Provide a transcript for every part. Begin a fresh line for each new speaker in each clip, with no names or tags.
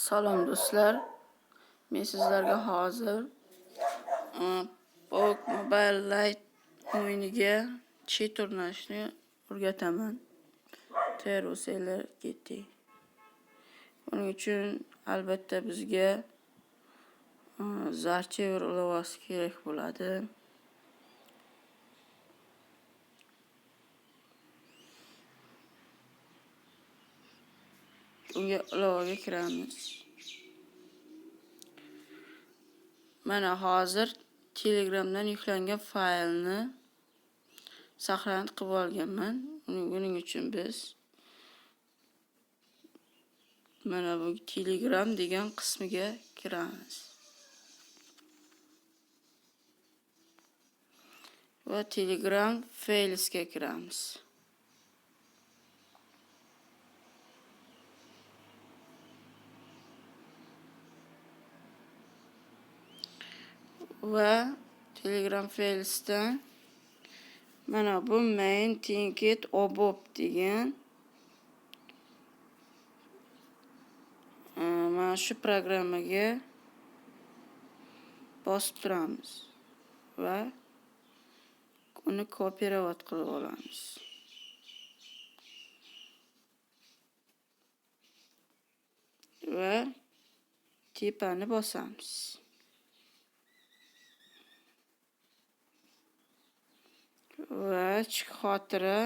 Salom do'stlar. Men sizlarga hozir PUBG Mobile Lite o'yiniga chet o'rnatishni o'rgataman. Tayyor bo'lsanglar, ketdik. Buning uchun albatta bizga Zarchiver ilovasi kerak bo'ladi. Unga ilovaga kiramiz. Mana hozir Telegramdan yuklangan faylni saqlanib qilib olganman. Buning uchun biz mana bu Telegram degan qismiga kiramiz. Va Telegram Filesga kiramiz. Va Telegram Filesdan mana bu main ticket obob degan mana shu programmaga bosib turamiz va uni kopirovat qilib olamiz. Va tepani bosamiz. Va xotira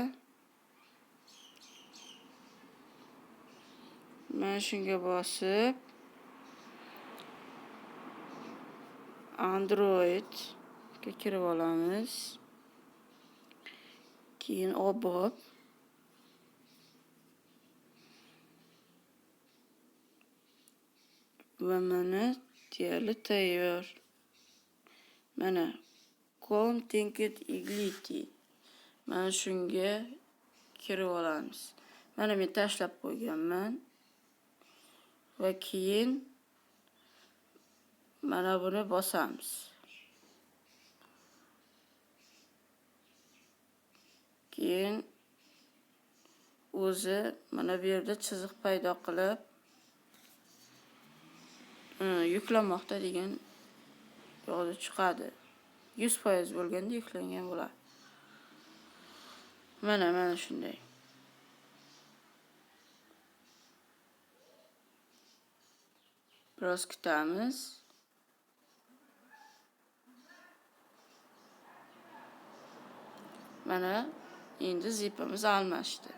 mana shunga bosib Androidga kirib olamiz. Keyin obob va mana deyarli tayyor. Mana Content Igliti. Mana shunga kirib olamiz. Mana men tashlab qo'yganman. Va keyin mana buni bosamiz. Keyin o'zi mana bu yerda chiziq paydo qilib yuklanmoqda degan yozuv chiqadi. 100% bo'lganda yuklangan bo'ladi. Mana shunday. Biroz kutamiz. Mana endi zipimiz almashdi.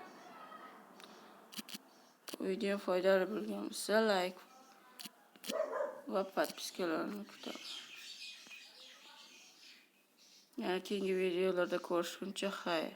Video foydali bo'lgan bo'lsa, like va podpiskalarni kutaman. Yana keyingi videolarda ko'rishguncha xayr.